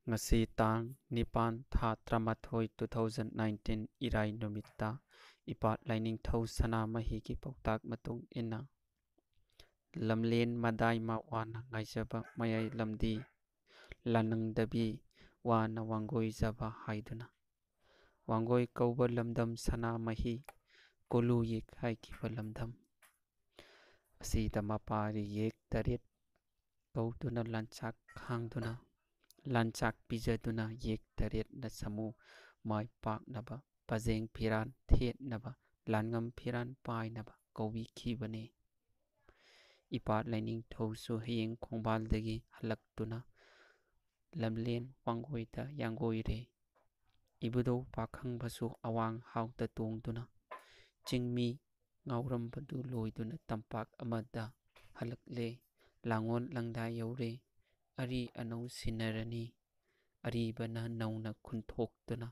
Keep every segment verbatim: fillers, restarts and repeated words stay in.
ꯉꯁꯤ ꯇꯥꯡ ꯅꯤꯄꯥꯟ, ꯊꯥ ꯇꯔꯥꯃꯥꯊꯣꯏ, two thousand nineteen, ꯏꯔꯥꯏ ꯅꯨꯃꯤꯠꯇ ꯏꯄꯥꯠ ꯂꯥꯏꯅꯤꯡꯊꯧ ꯁꯅꯥꯃꯍꯤꯒꯤ ꯄꯥꯎꯇꯥꯛ ꯃꯇꯨꯡ ꯏꯟꯅ, ꯂꯝꯂꯦꯟ ꯃꯗꯥꯏ ꯃꯥ ꯋꯥꯅ ꯉꯥꯏꯖꯕ ꯃꯌꯥꯏ ꯂꯝꯗꯤ ꯂꯥꯟꯅꯤꯡꯗꯕꯤ ꯋꯥꯅ ꯋꯥꯡꯒꯣꯏꯖꯕ ꯍꯥꯏꯗꯨꯅ, ꯋꯥꯡꯒꯣꯏ ꯀꯧꯕ ꯂꯝꯗꯝ ꯁꯅꯥꯃꯍꯤ ꯀꯣꯂꯨ ꯌꯦꯛ ꯍꯥꯏꯈꯤꯕ ꯂꯝꯗꯝ ꯑꯁꯤꯗ ꯃꯄꯥꯔꯤ ꯌꯦꯛ ꯇꯔꯦꯠ ꯀꯧꯗꯨꯅ ꯂꯥꯟꯆꯥꯛ ꯈꯥꯡꯗꯨꯅ, ꯂꯥꯟꯆꯥꯛ ꯄꯤꯖꯗꯨꯅ ꯌꯦꯛ ꯇꯔꯦꯠꯅ ꯁꯃꯨ ꯃꯥꯏ ꯄꯥꯛꯅꯕ, ꯄꯖꯦꯡ ꯐꯤꯔꯥꯟ ꯊꯦꯠꯅꯕ, ꯂꯥꯟꯉꯝ ꯐꯤꯔꯥꯟ ꯄꯥꯏꯅꯕ ꯀꯧꯕꯤꯈꯤꯕꯅꯤ꯫ ꯏꯄꯥꯠ ꯂꯥꯏꯅꯤꯡꯊꯧꯁꯨ ꯍꯌꯦꯡ ꯈꯣꯡꯕꯥꯜꯗꯒꯤ ꯍꯜꯂꯛꯇꯨꯅ ꯂꯝꯂꯦꯟ ꯋꯥꯡꯒꯣꯏꯗ ꯌꯥꯡꯒꯣꯏꯔꯦ꯫ ꯏꯕꯨꯙꯧ ꯄꯥꯈꯪꯕꯁꯨ ꯑꯋꯥꯡ ꯍꯥꯎꯗ ꯇꯣꯡꯗꯨꯅ ꯆꯤꯡꯃꯤ ꯉꯥꯎꯔꯝꯕꯗꯨ ꯂꯣꯏꯗꯨꯅ ꯇꯝꯄꯥꯛ ꯑꯃꯗ ꯍꯜꯂꯛꯂꯦ꯫ ꯂꯥꯡꯑꯣꯜ ꯂꯪꯗꯥ ꯌꯧꯔꯦ꯫ ꯑꯔꯤ ꯑꯅꯧ ꯁꯤꯟꯅꯔꯅꯤ꯫ ꯑꯔꯤꯕꯅ ꯅꯧꯅ ꯈꯨꯟꯊꯣꯛꯇꯨꯅ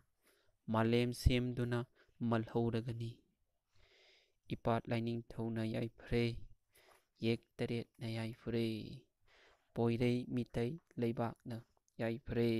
ꯃꯥꯂꯦꯝ ꯁꯦꯝꯗꯨꯅ ꯃꯜꯍꯧꯔꯒꯅꯤ꯫ ꯏꯄꯥꯠ ꯂꯥꯏꯅꯤꯡꯊꯧꯅ ꯌꯥꯏꯐꯔꯦ꯫ ꯌꯦꯛ ꯇꯔꯦꯠꯅ ꯌꯥꯏꯐꯔꯦ꯫ ꯄꯣꯏꯔꯩ ꯃꯤꯇꯩ ꯂꯩꯕꯥꯛꯅ ꯌꯥꯏꯐꯔꯦ꯫